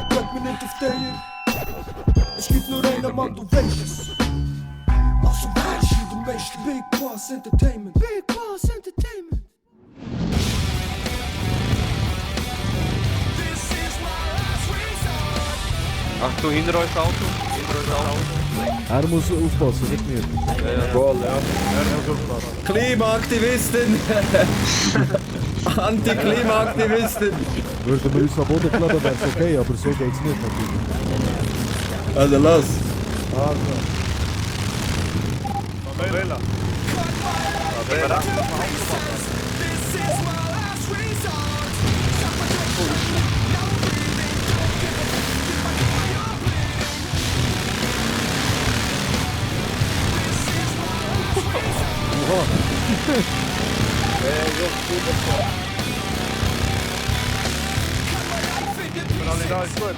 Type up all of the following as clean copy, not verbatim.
Bleib mir nicht auf der hier. Es gibt nur einen Mann, du weißt es. Also weißt du, du weißt Big Boss Entertainment. Big Boss Entertainment. Achtung, hinter euch das Auto. Hinter euch das Auto. Er muss aufpassen, nicht mir. Voll, ja. Klimaaktivisten! Anti-Klimaaktivisten! Würden wir uns am Boden klappen, wäre es okay, aber so geht's nicht natürlich. Also los! Favela. Favela. Ja, ist gut.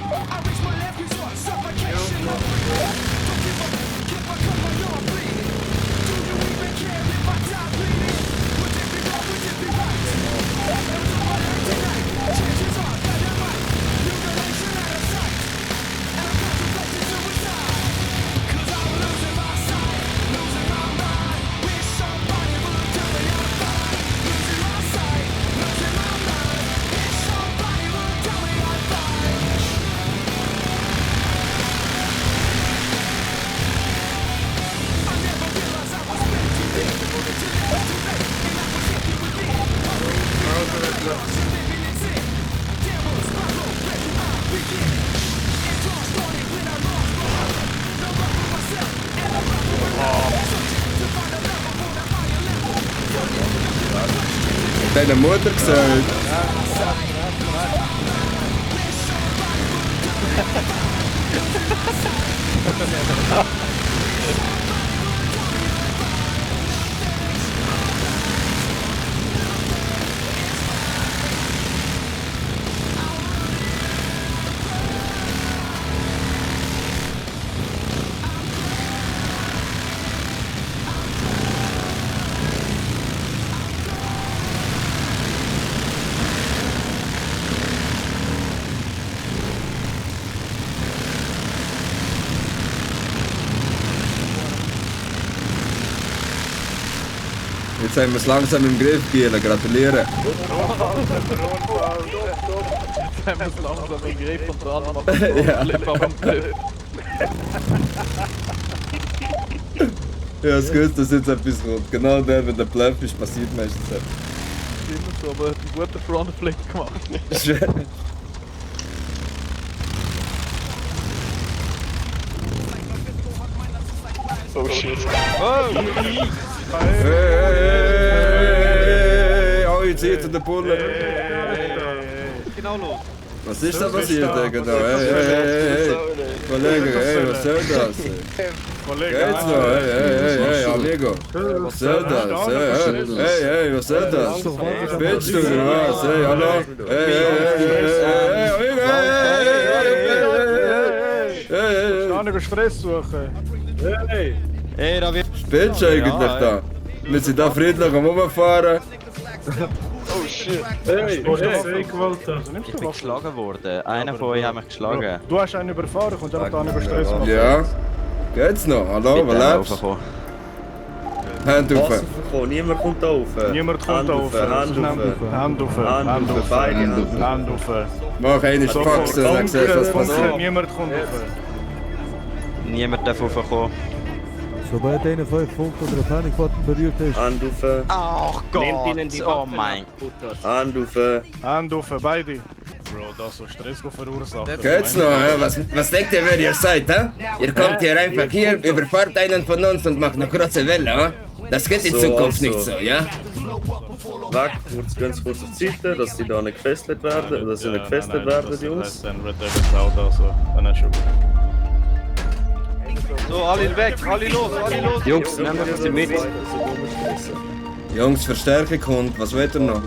Deine Mutter gesagt. Jetzt haben wir es langsam im Griff, Giela. Gratuliere. Jetzt haben wir es langsam im Griff und dran machen. Ja. Ja, es gewusst, dass jetzt etwas kommt. Genau der, wenn der Bluff ist, passiert meistens etwas. Immer so, aber einen guten Frontflip gemacht. Schön. Oh shit. Oh! Hey, oh, jetzt hier zu der Pulle. Genau los. Was ist da passiert, genau? Hey. Kollege, hey, was soll das? Geht's noch? Hey, amigo. Was soll das? Hey, was soll das? Spinnst du oder was? Hey, hallo? Hey, amigo, hey. Kann ich Stress suchen? Hey, da wird... Spinnst du eigentlich da? Wir sind da friedlich am Rumfahren. Oh shit. Hey, Gewalt. Ich bin geschlagen worden. Einer von euch hat mich geschlagen. Du hast einen überfahren, kommst einfach da nicht über Stress machen. Ja. Geht's noch? Hallo, was lebst du? Hand auf. Niemand kommt da rauf. Niemand kommt da rauf. Hand auf. Beide Hand auf. Mach eine Faxen und dann siehst du, was passiert. Niemand kommt auf. Niemand darf raufkommen. Sobald einer von euch Funk oder einen Panic-Button berührt ist, Hand auf. Ach Gott! Oh mein Hand auf. Hand auf, beide. Bro, das so Stress verursachen. Geht's noch? Was denkt ihr, wer ihr seid, hä? Ihr kommt hier einfach hier, überfahrt einen von uns und macht eine große Welle, hä? Das geht in Zukunft nicht so, ja? Weg, ganz kurz auf die Seite, dass sie da nicht gefesselt werden, dass sie nicht gefesselt werden, die Jungs. Dann wird er das Auto also, dann ist schon gut. So, alle weg, alle los. Jungs, nehmen wir sie mit. Jungs, Verstärkung kommt, was wollt ihr noch?